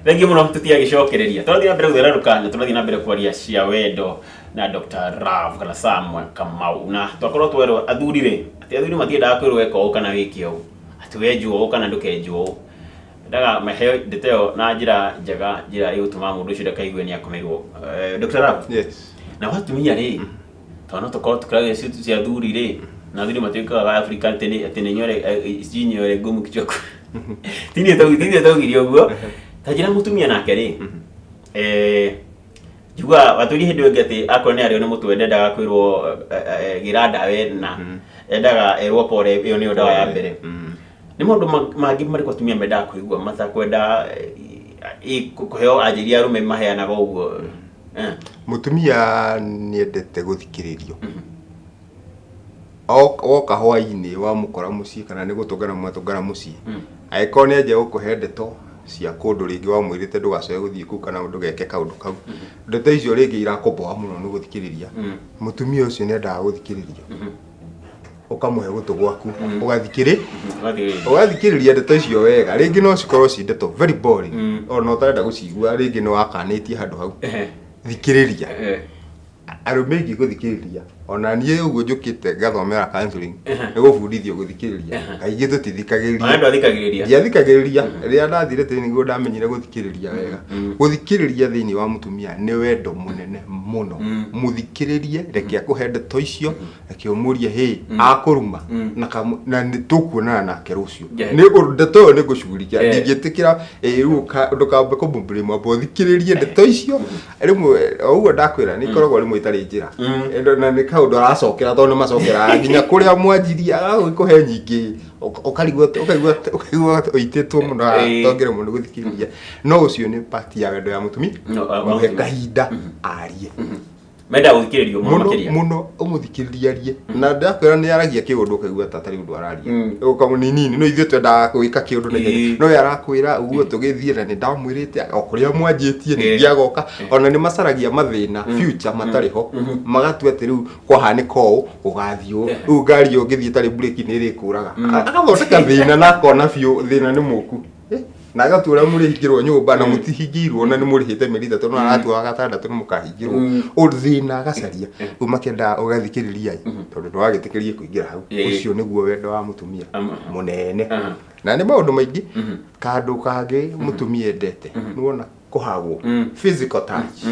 Thengiũ mũno, tũtiagĩcokereria, tũrathiĩ na mbere gũthererũka na tũrathiĩ na mbere kwaria cia wendo na Dr. Love kana Sam Kamau. Na twakorwo twerwo athuri rĩ, atĩ athuri matiendaga kwĩrwo eka ũũ kana wĩke ũũ, atĩ wenjwo ũũ kana ndũkenjwo ũũ. Endaga maheo ndeto ĩyo na njĩra njega, njĩra ĩgũtũma mũndũ ũcio ndakaigue nĩ akomerwo. Dr. Love. Yes. Na atumia rĩ, tondũ no tũkorwo tũkĩragia cia athuri rĩ, na athuri matuĩkaga Afrika atĩ nĩ nywele, sijui nywele ngumu kichwa tini taugirie ũguo. Ta njĩra mũtumia nake rĩ, njugaga watũria hĩndĩ ĩyo ĩngĩ atĩ akorwo nĩ arĩo nĩ mũtwe, ndendaga kwĩrwo gĩra ndawa ĩna, endaga erwo pore, ĩyo nĩyo ndawa ya mbere. Nĩ maũndũ mangĩ marĩkũ atumia mendaga kũigua matakwenda kũheo anja iria arũme maheanaga ũguo? Mũtumia nĩendete gũthikĩrĩrio. Woka hwainĩ wamũkora mũciĩ kana nĩ gũtũngana mwatũngana mũciĩ, angĩkorwo nĩ anjia gũkũhe ndeto cia kũndũ rĩngĩ wamwĩrĩte ndũgacoke gũthiĩ kũu kana ndũgeke kaũndũ kau, ndeto icio rĩngĩ irakũboa mũno nĩ gũthikĩrĩria, mũtumia ũcio nĩ endaga gũthikĩrĩrio. Ũkamũhe gũtũ gwaku ũgathikĩrĩ Ũgathikĩrĩria. Ũgathikĩrĩria ndeto icio wega. Rĩngĩ no cikorwo ci ndeto very boring, ona ũtarenda gũcigua, rĩngĩ nĩ wakanĩtie handũ hau. Thikĩrĩria. Arũme aingĩ gũthikĩrĩria, ona niĩ ũguo njũkĩte ngathomera counseling nĩ gũbundithio gũthikĩrĩria, kaingĩ tũtithikagĩrĩria. Ona ndwathikagĩrĩria. Ndiathikagĩrĩria. Rĩrĩa ndathire training nĩguo ndamenyire gũthikĩrĩria wega. Gũthikĩrĩria thĩinĩ wa mũtumia nĩ wendo mũnene mũno. Mũthikĩrĩrie, reke akũhe ndeto icio, reke ũmũrie hĩ akũruma na nĩ tũkuonana nake rũciũ. Nĩ ũndũ ndeto ĩyo nĩ ngũcugurikia. Ndingĩtĩkĩra rĩu ndũkambe kũmũblame, amba ũthikĩrĩrie ndeto icio. Rĩmwe o ũguo ndakwĩra nĩ ikoragwo rĩmwe itarĩ njĩra. Na nĩ kaũndũ aracokera, tondũ nĩ macokeraga nginya kũrĩa mwanjirie, agagĩkũhe nyingĩ, ũkarigwo, ũkaigua ũitĩtwo mũno haha, tongere mũno gũthikĩrĩria. No ũcio nĩ part ya wendo ya mũtumia. No, mũhe mũtumia. Kahinda arie. Mendaga gũthikĩrĩrio mũno. Mũno. Makĩria. Mũno ũmũthikĩrĩrie arie, na ndakwĩra nĩ aragia kĩũndũ ũkaigua ta atarĩ ũndũ araria. Ũkamũninini, no ithuĩ twendaga gwĩka kĩũndũ na ihenya. No we arakwĩra ũguo tũgĩthiĩ na nĩ ndamwĩrĩte o kũrĩa mwanjĩtie ningĩ agoka. Ona nĩ macaragia mathĩna future matarĩ ho, magatua atĩ rĩu kwahanĩka ũũ gũgathiĩ ũũ, rĩu ngari ĩyo ũngĩthiĩ ĩtarĩ breki nĩ ĩrĩkũraga. Agathondeka thĩna na akona biũ thĩna nĩ mũku. Na agatua ũrĩa mũrĩhingĩrwo nyũmba na mũtihingĩirwo na nĩ mũrĩhĩte mĩeri 3, no aratua wa gatandatũ nĩ mũkahingĩrwo. Thĩna agacaria. Rĩu makĩendaga ũgathikĩrĩria ĩ, tondũ ndwagĩtĩkĩrie kũingĩra hau. Ũcio nĩguo wendo wa mũtumia mũnene. Na nĩ maũndũ maingĩ. Kandũ kangĩ mũtumia endete nĩwona kũhagwo, physical touch.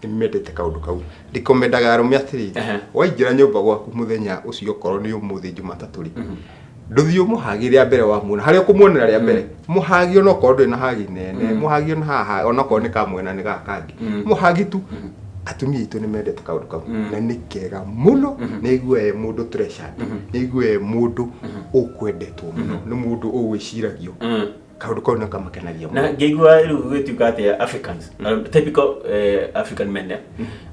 Nĩ mendete kaũndũ kau. Ndikomendaga arũme atĩrĩrĩ, waingĩra nyũmba gwaku mũthenya ũcio, okorwo nĩ ũmũthĩ Jumatatũ rĩ, ndũthiĩ ũmũhagi rĩa mbere wamuona harĩa ũkũmuonera rĩa mbere. Mũhagi onokorwo ndũrĩ na hagi nene, mũhagi ona haha, onokorwo nĩ kamwena nĩ gaka kangĩ, mũhagi tu. Atumia aitũ nĩ mendete kaũndũ kau na nĩ kega mũno. Nĩ aigua e mũndũ treasured, nĩ aigua e mũndũ ũkwendetwo mũno, nĩ mũndũ ũgwĩciragio. Kaũndũ kau nĩ kamakenagia na mũno. Ngĩigua rĩu gũgĩtuĩka atĩ Africans, typical African men,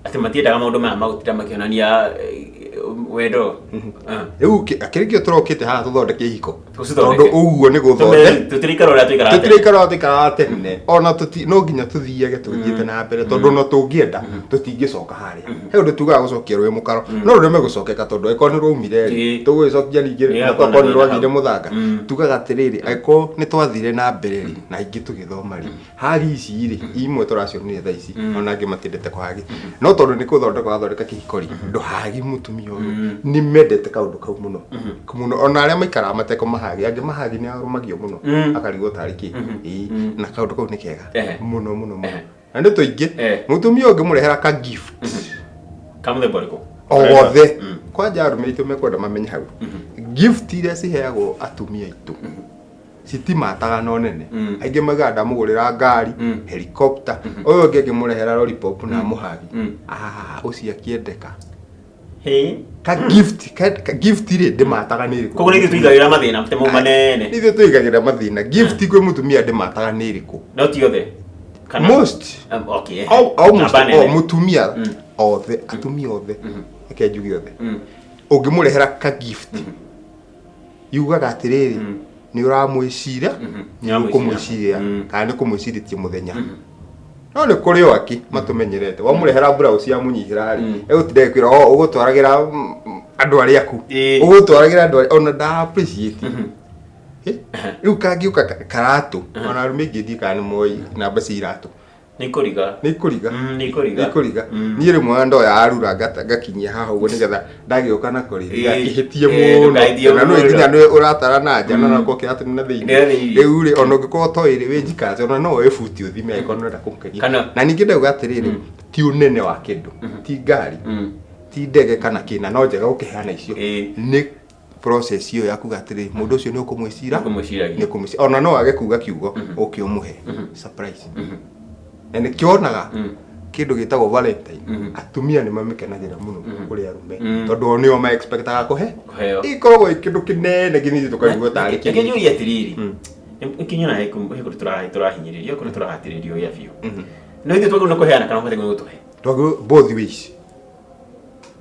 atĩ matiendaga maũndũ maya magũtinda makĩonania wendo. Rĩu kĩrĩ kĩo tũrokĩte haha tũthondeke ihiko. Tũcithondeke. Tondũ ũguo nĩ gũthonde Tũtiraikara ũrĩa tũikaraga tene. Tũtiraikara ũrĩa tũikaraga tene. Ona tũti no nginya tũthiage tũthiĩte na mbere, tondũ ona tũngĩenda tũtingĩcoka harĩa. He ũndũ tugaga gũcokia rũĩ mũkaro, no rũreme gũcokeka, tondũ angĩkorwo nĩ rwaumire rĩ, tũgũgĩcokia ningĩ Nĩ na gakorwo tokorwo na nĩ thĩna rwathire hau. mũthanga. Tugaga atĩrĩrĩ, angĩkorwo nĩ twathire na mbere rĩ, na ingĩ tũgĩthoma rĩ, hagi ici rĩ, imwe tũracionire thaa ici, ona angĩ matiendete kũhagi, no tondũ nĩ kũthondeka wathondeka kĩhiko rĩ, ndũhagi mũtumia ũyũ. Nĩ mendete kaũndũ kau mũno mũno. Ona arĩa maikaraga matekũmahagi, angĩ mahagi nĩ arũmagio mũno, akarigwo tarĩ kĩ. Ĩĩ, na kaũndũ kau nĩ kega mũno mũno mũno. Na nĩ tũingĩ. Mũtumia ũngĩmũrehera ka gift Ka mũthemba ũrĩkũ? O wothe. Kwanja arũme aitũ mekwenda mamenye hau, gift iria ciheagwo atumia aitũ citimataga no nene. Aingĩ maugaga ndamũgũrĩra ngari, helicopter. Ũyũ ũngĩ angĩmũrehera lollipop na amũhagi, ah, ũcio akĩendeka. Ka gift ka gift rĩ, ndĩmataga nĩ ĩrĩkũ. Koguo nĩ ithuĩ tũigagĩra mathĩna te mau manene. Nĩ ithuĩ tũigagĩra mathĩna. Gift kwĩ mũtumia ndĩmataga nĩ ĩrĩkũ. No ti othe. Kana Most. Okay. Almost Namba nene. o mũtumia othe, atumia othe, reke njuge othe, ũngĩmũrehera ka gift yugaga atĩrĩrĩ, nĩ ũramwĩciria, nĩ ũkũmwĩciria kana nĩ ũkũmwĩcirĩtie mũthenya. No nĩ kũrĩ o angĩ matũmenyerete, wamũrehera blouse yamũnyihĩra rĩ, egũtinda agĩkwĩra o ũgũtwaragĩra andũ arĩa aku, ũgũtwaragĩra andũ arĩa ona nda appreciate. Rĩu kangĩũka karatũ, ona arũme aingĩ ndiĩ kana nĩ moĩ namba cia iratũ. Nĩ ikũriga. Nĩ ikũriga. Nĩ ikũriga. Nĩ ikũriga. Niĩ rĩmwe ndoya arura ngakinyia haha ũguo nĩgetha ndagĩũka nako rĩ, ndigakĩhĩtie mũno. Ndũkahĩtie Na nĩũĩ mũno. nginya nĩwe ũratara na nja na nakorwo kĩratũ nĩ na thĩinĩ. Nĩ na thĩinĩ. Rĩu rĩ, ona ũngĩkorwo ũtoĩ rĩ, wĩnjikate, ona no woe buti ũthime angĩkorwo nĩũrenda kũmũkenia. Na ningĩ ndauga atĩrĩrĩ, ti ũnene wa kĩndũ, ti ngari, ti ndege kana kĩna, no njega gũkĩheana icio. Nĩ process ĩyo ya kuga atĩrĩ, mũndũ ũcio nĩ ũkũmwĩcira, Nĩ ũkũmwĩciragia. nĩ ũkũmwĩcira. Ona no age kuga kiugo, ũke ũmũhe surprise. Na nĩkĩo wonaga kĩndũ gĩtagwo Valentine, atumia nĩ mamĩkenagĩra mũno kũrĩ arũme, tondũ o nĩo ma-expectaga kũhe. Kũheo. Ĩkoragwo ĩ kĩndũ kĩnene gĩthiĩ tũkaigua tarĩ Reke kĩnini. njũrie atĩrĩrĩ, nĩkĩnyona he kũndũ tũrahinyĩrĩrio, kũndũ tũrahatĩrĩrio gĩa biũ. No ithuĩ twagĩrĩirwo nĩ kũheana kana twagĩrĩirwo nĩ gũtũhe? Twagĩrĩirwo both ways.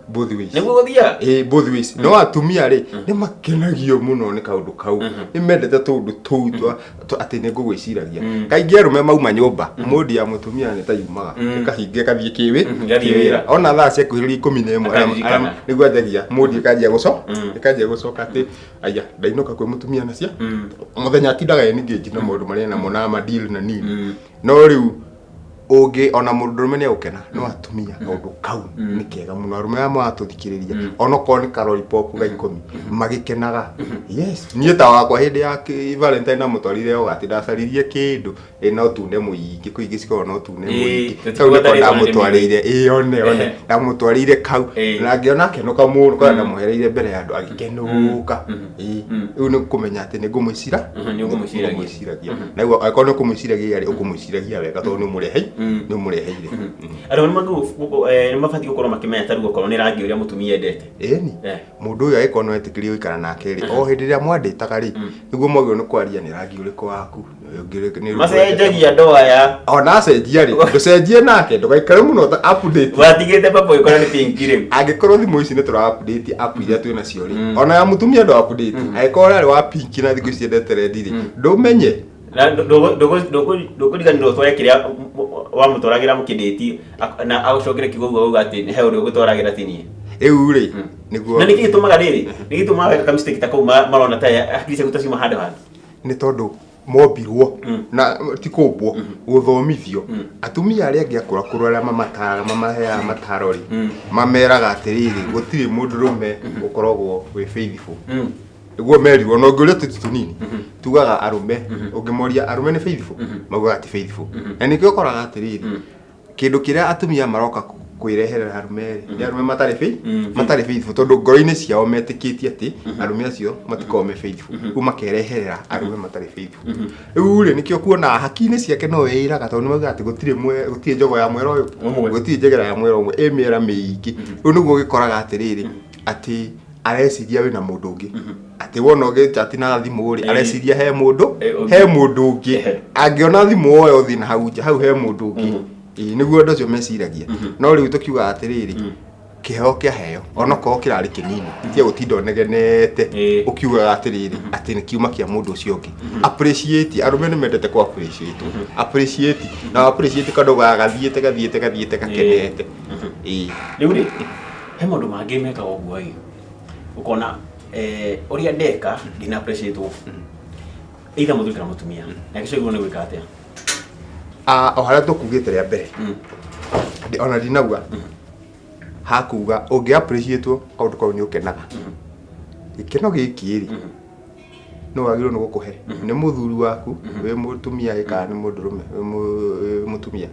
Both ways. Nĩguo gũthiaga? Ĩĩ, both ways. No atumia rĩ, nĩ makenagio mũno nĩ kaũndũ kau. Nĩ mendete tũũndũ tũu twa atĩ nĩ ngũgwĩciragia. Kaingĩ arũme mauma nyũmba, mũndi ya mũtumia nĩ ta yumaga, ĩkahinga ĩkathiĩ Ĩgathiĩ wĩra. Ona thaa ciakuhĩrĩria 11, Akaririkana. nĩguo anjagia, mũndi ĩkanjia ĩkanjia gũcoka atĩ, aya, ndainũka kwĩ mũtumia nacia. Mũthenya atindaga engaged na maũndũ marĩa namo na ma deal na nini. No rĩu ũngĩ ona mũndũrũme nĩ egũkena, no atumia kaũndũ kau nĩ kega mũno. Arũme aya maratũthikĩrĩria, onokorwo nĩ karoripop ga 10, magĩkenaga. Yes, niĩ ta wakwa hĩndĩ ya Valentine namũtwarire yogati, ndacaririe kĩndũ ĩna ũtune mũingĩ, kwĩ ingĩ cikoragwo na ũtune mũingĩ. Kau nĩko tũtigũtarĩtwo na nĩ ndamũtwarĩire. Ĩĩ, one one ndamũtwarĩire kau, na ngĩona akenũka mũno, kwani ndamũhereire mbere ya andũ agĩkenũka. Ĩĩ, rĩu nĩ kũmenya atĩ nĩ ngũmwĩcira, Nĩ ũkũmwĩciragia. Nĩ ngũmwĩciragia. Na rĩu angĩkorwo nĩ ũkũmwĩciragia rĩ, ũkũmwĩciragia wega tondũ nĩ ũmũreheire. Andũ nĩ mabatiĩ gũkorwo makĩmenya ta rĩu okorwo nĩ rangi ũrĩa mũtumia endete. Ĩni. Mũndũ ũyũ angĩkorwo nĩ wetĩkĩria gũikara nake rĩ, o hĩndĩ ĩrĩa mwandĩtaga rĩ, nĩguo mwagĩrĩirwo nĩ kwaria nĩ rangi ũrĩkũ waku, ũyũ ũngĩ nĩ Macenjagia andũ aya. Ona acenjia rĩ, ndũcenjie nake, ndũgaikare mũno ta update. Watigĩte purple ĩkora nĩ pink rĩu. Angĩkorwo thimũ ici nĩ tũra update app iria twĩ nacio rĩ, ona ya mũtumia ndũ update. Angĩkorwo ũrarĩ wa pink na thikũ ici endete red rĩ, ndũmenye. Na ndũkũriganĩrwo ũtware kĩrĩa wamũtwaragĩra mũkĩndĩti na agũcokere kiugo ũguo auga atĩ he ũndũ ũgũtwaragĩra ti niĩ. Rĩu rĩ, nĩguo. Na nĩkĩ gĩtũmaga rĩrĩ? Nĩ gĩtũmaga weka ka mistake ta kau marona ta hakiri ciaku ta ciuma handũ hangĩ? Nĩ tondũ mombirwo na ti kũmbwo, gũthomithio. Atumia arĩa angĩ akũrakũrũ arĩa mamataraga, mamaheaga mataro rĩ, mameraga atĩrĩrĩ, gũtirĩ mũndũrũme ũkoragwo wĩ faithful. Nĩguo merirwo, na ũngĩũria tũtũ tũnini, tugaga arũme, ũngĩmoria arũme nĩ faithful, maugaga ti faithful. Na nĩkĩo ũkoraga atĩrĩrĩ, kĩndũ kĩrĩa atumia maroka kwĩreherera arũme rĩ, nĩ arũme matarĩ matarĩ faithful, tondũ ngoro-inĩ ciao metĩkĩtie atĩ arũme acio matikoragwo me faithful, rĩu makereherera arũme matarĩ faithful. Rĩu rĩ, nĩkĩo kuona haki-inĩ ciake no ĩraga, tondũ nĩmaugaga atĩ gũtirĩ njogo ya mwera ũyũ Ũmwe. Gũtirĩ njegera ya mwera ũmwe, ĩ mĩera mĩingĩ. Rĩu nĩguo ũgĩkoraga atĩrĩrĩ, atĩ areciria wĩna mũndũ ũngĩ, atĩ wona ũgĩchati na thimũ rĩ, areciria he mũndũ, Ũngĩ. he mũndũ ũngĩ. Angĩona thimũ oe ũthiĩ na hau nja, hau he mũndũ ũngĩ. Ĩĩ, nĩguo andũ acio meciragia. No rĩu tũkiugaga atĩrĩrĩ, kĩheo kĩaheo onokorwo kĩrarĩ kĩnini, tiga gũtinda ũnegenete ũkiugaga atĩrĩrĩ atĩ nĩ kiuma kĩa mũndũ ũcio ũngĩ. Appreciate, arũme nĩ mendete kũ appreciate. Appreciate, na appreciate kandũ gathiĩte gathiĩte gathiĩte gakenete. Ĩĩ. Rĩu rĩ, he maũndũ mangĩ mekaga ũguo ĩ, ũkona ũrĩa ndeka ndina appreciate either mũthuri kana mũtumia, na gĩcagĩrĩirwo nĩ gwĩka atĩa? O harĩa tũkugĩte rĩa mbere, ona ndinauga hakuga ũngĩ appreciate kaũndũ kau nĩ ũkenaga. Gĩkeno gĩkĩ rĩ, no wagĩrĩirwo nĩ gũkũhe nĩ mũthuri waku wĩ mũtumia ĩ kana nĩ mũndũrũme wĩ mũtumia,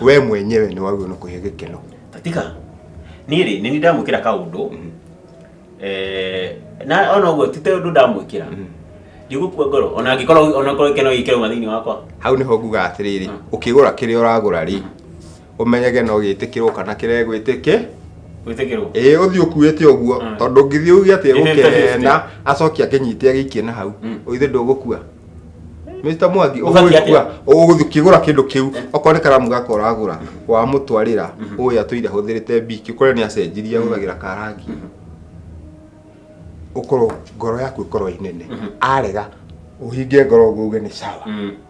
we mwenyewe nĩ wagĩrĩirwo nĩ kũhe gĩkeno. Tatika niĩ rĩ, nĩ ndamwĩkĩra kaũndũ, na ona ũguo ti tondũ ndamwĩkĩra ndigũkua ngoro, ona angĩkorwo ona korwo gĩkeno gĩkĩ kĩrauma thĩinĩ wakwa. Hau nĩho ngugaga atĩrĩrĩ, ũkĩgũra kĩrĩa ũragũra rĩ, ũmenyage no gĩtĩkĩrwo kana kĩregwĩtĩkĩ Gwĩtĩkĩrwo. Ĩĩ, ũthiĩ ũkuĩte ũguo, tondũ ũngĩthiĩ uge atĩ Nĩ 50-50. egũkena acoke akĩnyite agĩikie na hau, ũithe ndũgũkua. Mr. Mwangi, Ũbatiĩ atĩa? ũgũgĩkua, ũgũthiĩ ũkĩgũra kĩndũ kĩu, okorwo nĩ karamu gaka ũragũra, wamũtwarĩra, ũyũ atũire ahũthĩrĩte mbiki, ũkore nĩ acenjirie ahũthagĩra karangi. Ũkorwo ngoro yaku ĩkorwo ĩ nene. Arega, Ũhinge ngoro ũguo uge nĩ sawa.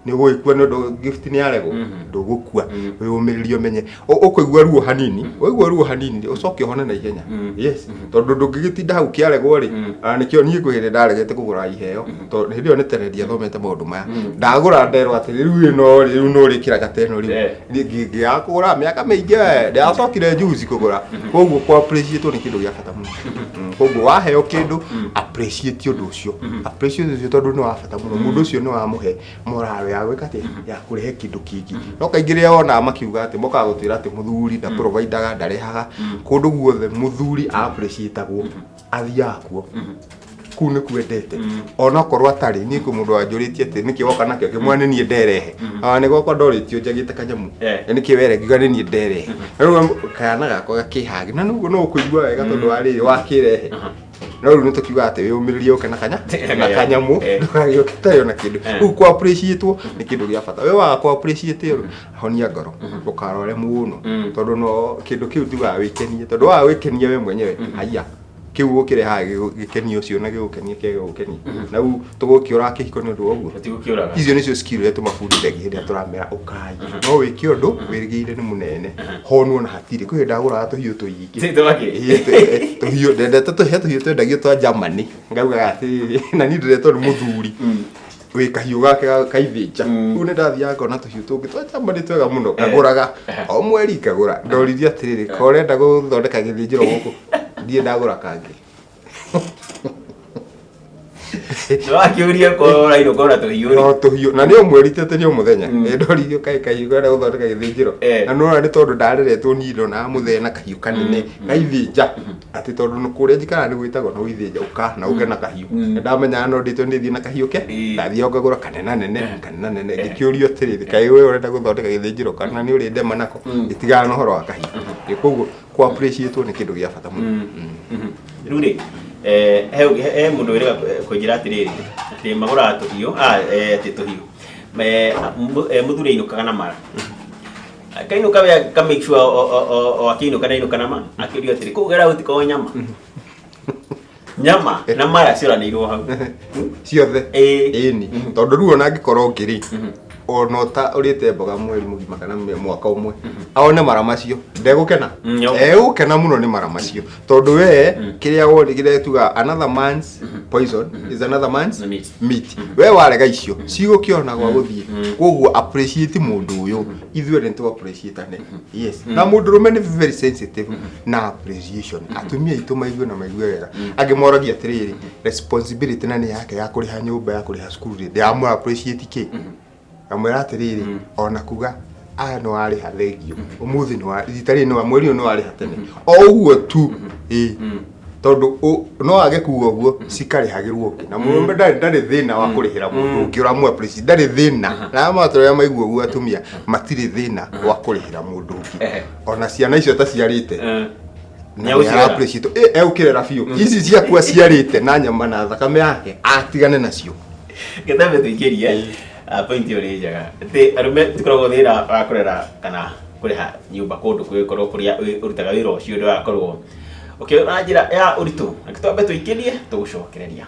Nĩ ũgũgĩkua nĩ ũndũ gift nĩ yaregwo? Ndũgũkua. Wĩyũmĩrĩrie, ũmenye ũkũigua ruo hanini, waigua ruo hanini ũcoke ũhone na ihenya. Yes, tondũ ndũngĩgĩtinda hau kĩaregwo rĩ. Ona nĩkĩo niĩ kwĩ hĩndĩ ndaregete kũgũra iheo, tondũ hĩndĩ ĩyo nĩ tene ndiathomete maũndũ maya. Ndagũra nderwo atĩ rĩu ĩno rĩ, rĩu no ũrĩkĩraga ta ĩno rĩu. Ngĩaga kũgũra mĩaka mĩingĩ we, ndĩracokire juzi kũgũra. Koguo kũ appreciate nĩ kĩndũ gĩa bata mũno. Koguo waheo kĩndũ, appreciate ũndũ ũcio, appreciate ũcio, tondũ nĩ wa bata mũno. Mũndũ ũcio nĩ wamũhe morale ya gwĩka atĩa, ya kũrehe kĩndũ kĩngĩ. No kaingĩ rĩrĩa wonaga makiuga atĩ mokaga gũtwĩra atĩ mũthuri ndaprovidaga, ndarehaga kũndũ guothe, mũthuri appreciatagwo athiaga kuo kuu nĩ kwendete onokorwo atarĩ. Niĩ kwĩ mũndũ wanjũrĩtie atĩ nĩkĩ woka nakĩo kĩmwe, nĩ niĩ nderehe. Ona nĩ gwakwa ndorĩtio njagĩte kanyamũ. Nĩkĩ were, ngiuga nĩ niĩ nderehe. Na rĩu kana gakwa gakĩhage na nĩguo no ũkũigua wega tondũ wa rĩrĩ wakĩrehe. No rĩu nĩ tũkiuga atĩ wĩyũmĩrĩrie ũke na kanya na kanyamũ, ndũgagĩũke ũtarĩ ona kĩndũ. Rĩu kũ appreciate nĩ kĩndũ gĩa bata. We waga kũ appreciate rĩ, honia ngoro, ndũkarware mũno, tondũ no kĩndũ kĩu tugaga wĩkenie, tondũ waga gwĩkenia we mwenyewe, haiya, kĩu gũkĩrehaga gĩkenio ũcio na gĩgũkenia kĩage gũkenia na rĩu tũgũkĩũraga kĩhiko nĩ ũndũ wa ũguo. Tũtigũkĩũraga. Icio nĩcio skill iria tũmabundithagia hĩndĩ ĩrĩa tũramera ũkai no wĩke ũndũ wĩrĩgĩrĩire nĩ mũnene honwo na hatirĩ. Kwĩ hĩndĩ ndagũraga tũhiũ tũingĩ. Ti twakĩ? Ĩĩ, tũhiũ ndendete he tũhiũ twendagio twa Germany, ngaugaga atĩrĩrĩ, na niĩ ndĩretwo nĩ mũthuri wĩ kahiũ gake kaithĩnja. Rĩu nĩ ndathiaga ngona tũhiũ tũngĩ twa Germany twega mũno, ngagũraga o mweri ngagũra. Ndoririe atĩrĩrĩ, ko ũrenda gũthondeka gĩthĩnjĩro gũkũ? Ndirĩ ndagũra kangĩ. Nĩwakĩũria ko ũrainũka ona tũhiũ rĩ. No tũhiũ na nĩ o mweri tete nĩ o mũthenya. Ĩ ndoririo kaĩ kahiũ karenda gũthondeka gĩthĩnjĩro. Na nĩwona nĩ tondũ ndareretwo niĩ ndonaga mũthee na kahiũ kanene gaithĩnja, atĩ tondũ nĩ kũrĩa njikaraga nĩ gwĩtagwo na gũithĩnja, ũka na ũke na kahiũ. Nĩ ndamenyaga no ndĩtwo nĩthiĩ na kahiũ ke. Ndathiaga ngagũra kanena nene, kanena nene. Ngĩkĩũrio atĩrĩrĩ, kaĩ we ũrenda gũthondeka gĩthĩnjĩro kana nĩ ũrĩ ndema nako? Ngĩtigana na ũhoro wa kahiũ. Ĩ koguo kũ appreciate nĩ kĩndũ gĩa bata mũno. Rĩu rĩ, he mũndũ wĩrĩga kũnjĩra atĩrĩrĩ, atĩ magũraga tũhiũ, atĩ tũhiũ. Mũthuri ainũkaga na mara. Kainũka we aka make sure o akĩinũka nĩ ainũka na ma, akĩũrio atĩrĩ, kũu gera gũtikoragwo nyama. Nyama na mara cioranĩirwo hau. Ciothe. Ĩĩ. Ĩni tondũ rĩu ona angĩkorwo ũngĩ rĩ, ona ũta ũrĩte mboga mweri mũgima kana mwaka ũmwe, one mara macio ndegũkena. Egũkena mũno nĩ mara macio, tondũ we kĩrĩa woni kĩrĩa tuga, another man's poison is another man's meat. Meat. We warega icio cigũkĩona gwa gũthiĩ. Koguo appreciate mũndũ ũyũ, ithuĩ nĩ tũ appreciate ane. Yes, na mũndũrũme nĩ very sensitive na appreciation. Atumia aitũ maigue na maigue wega. Angĩ moragia atĩrĩrĩ, responsibility na nĩ yake ya kũrĩha nyũmba, ya kũrĩha cukuru rĩ, ndĩramũ appreciate kĩ? Ngamwĩra atĩrĩrĩ, ona kuga aya nĩ warĩha, thengio, ũmũthĩ nĩ wa rita rĩrĩ nĩ wa mweri ũyũ nĩ warĩha tene, o ũguo tu. Ĩ tondũ no age kuga ũguo, cikarĩhagĩrwo ũngĩ na mũrũme ndarĩ thĩna wa kũrĩhĩra mũndũ ũngĩ ũramũ appreciate, ndarĩ thĩna na arĩa matũrĩa maigua ũguo. Atumia matirĩ thĩna wa kũrĩhĩra mũndũ ũngĩ, ona ciana icio taciarĩte na Nĩegũcirera. nĩ appreciate. Egũkĩrera biũ ici ciaku aciarĩte na nyama na thakame yake, atigane nacio. Gĩtambe tũikĩrie point ĩyo nĩ njega, atĩ arũme tũkoragwo thĩna wa kũrera kana kũrĩha nyũmba kũndũ kwĩkorwo kũrĩa ũrutaga wĩra ũcio ndũrakorwo ũkĩona na njĩra ya ũritũ. Reke twambe tũikĩrie, tũgũcokereria.